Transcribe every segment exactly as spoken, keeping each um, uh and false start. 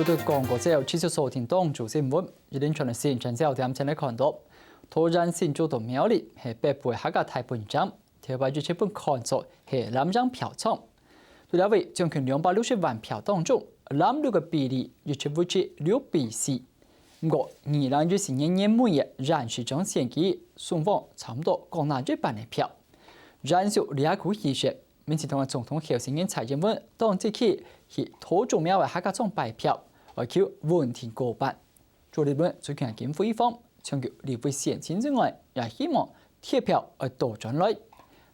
對廣告之後，繼續鎖定當晝新聞。一連串个新聞焦點，先來看到，桃園新竹到苗栗係北部个客家大本營，頭擺一直分看做係藍營票倉。對這位將近兩百六十萬票當中，藍綠个比例一直維持六比四。毋過，二零二四年年尾个縣市長選舉，雙方差毋多各拿一半个票。延續這股氣勢， 民進黨个總統候選人蔡英文當即去去桃竹苗个客家庄拜票，哀求穩定過半。朱立倫最近經回訪，除去立委選情之外，也希望鐵票愛倒轉來。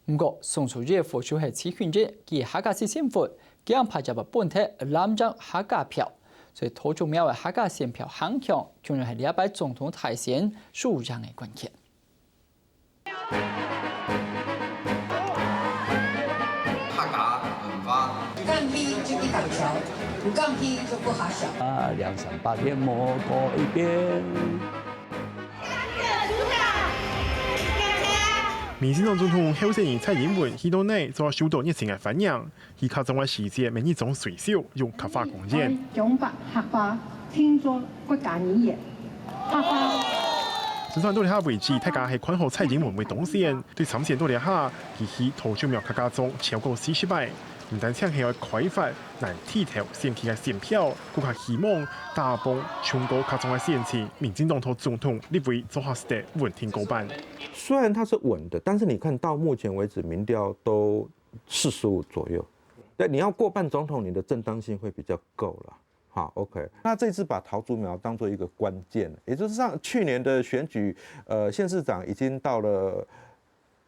毋過，宋楚瑜副手係徐訓仁，佢客家籍身份，驚怕會分忒藍營客家票，所以桃竹苗个客家選票行向，將會係這擺總統大選輸贏个關鍵。 客家文化。敢去就去大橋，毋敢去就不好笑。啊，兩三百年莫過一遍。民進黨總統候選人蔡英文去到哪就受到熱情个歡迎，去客庄个時節，每日總隨手用客話講演。講白客話，聽作國家語言。客話。就算到這下為止，大家係看好蔡英文為當選， 對參選到這下，佢去桃竹苗客家庄超過四十擺，毋單淨係愛開發難題頭選區个選票，更加希望打幫衝高客庄个選情，民進黨在總統、立委做下勢个穩定過半。雖然它是穩的，但是你看到目前為止，民調都四十五左右。對，你要過半總統，你的正當性會比較夠了。 好，OK。那這次把桃竹苗當作一個關鍵，也就是像去年的選舉，呃，縣市長已經到了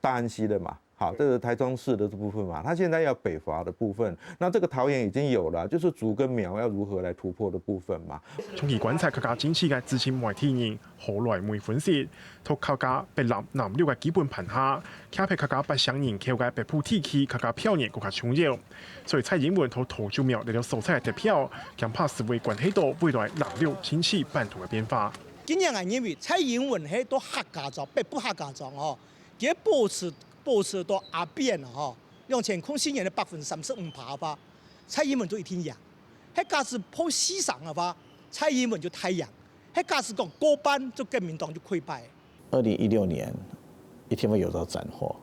大安溪了嘛，好，這是台中市的這部分嘛，他現在要北伐的部分，那這個桃園已經有了，就是竹跟苗要如何來突破的部分嘛。長期觀察客家政治个資深媒體人 何來梅分析，在客家北藍南綠个基本盤下，徛在客家八成人口个北部地區客家票源更加重要。所以蔡英文在桃竹苗這兜所在个得票，恐怕係會關係到未來藍綠政治版圖个變化。今年𠊎認為蔡英文係在客家庄，北部客家庄吼，佢保持，保持到阿扁吼，兩千空四年个百分之三十五趴个話，蔡英文就一定贏。係假使破四成个話，蔡英文就大贏。 係假使講過半，就國民黨就潰敗。二零一六年一定會有到斬獲，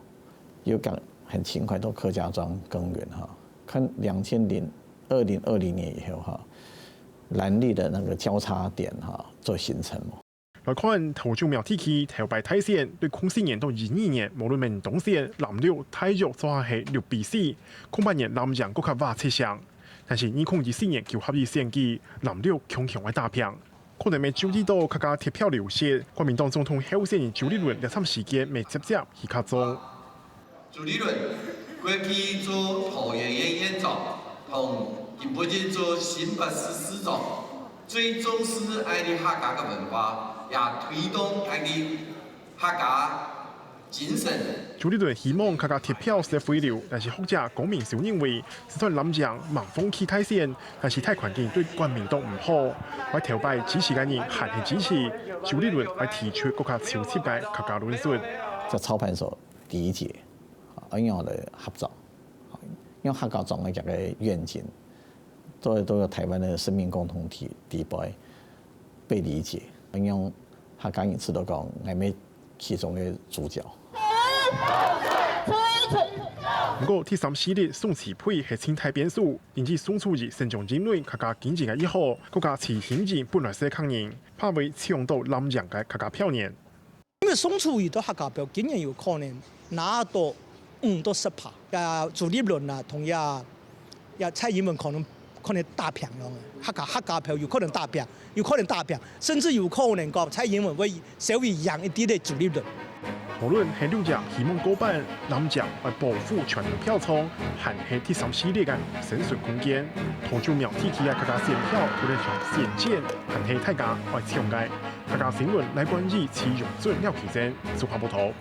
有敢很勤快到客家庄耕耘哈。看兩千零二零二零年以後哈，藍綠的那個交叉點哈做形成嘛。來看桃竹苗地區頭擺大選，對空四年到一二年，無論民進黨選、藍綠大約做下係六比四，空八年藍營更加話七成。但是二零二四年九合一選舉，藍綠強強个打拚。 可能會注意到客家得票流失，國民黨總統候選人朱立倫這站時間會輒輒去客庄。朱立倫，過去做桃園縣縣長，同今晡日做新北市市長，最重視𠊎俚客家个文化，也推動𠊎俚客家 精神。朱立倫希望客家得票係回流，但是學者江明修認為，就算藍營吂放棄大選，但是大環境對國民黨毋好，愛頭擺支持个人還係支持，朱立倫愛提出更加抽象个客家論述。這操盤手理解，啊，仰般來合作，啊，用客家庄个這個願景，作為這個台灣的生命共同體底背， 被理解，讓客家人知道講，𠊎乜其中个主角。毋過，第三勢力宋楚瑜係盡大變數，因為宋楚瑜先將因為客家經營个一好，國家自行人本來係客人，怕會搶到藍營个客家票源。 因為宋楚瑜个客家票今年有可能拿到五到十趴，啊，朱立倫啊，同啊，啊蔡英文可能可能打平樣个，客家客家票有可能打平，有可能打平，甚至有可能講蔡英文會稍微贏一點个朱立倫。無論係綠營希望過半，藍營愛保護全民票倉，還係第三勢力个生存空間，桃竹苗地區个客家選票無論像選戰，還係大家愛搶个。 客家新聞，來關注徐永俊、廖啟珍，綜合報導。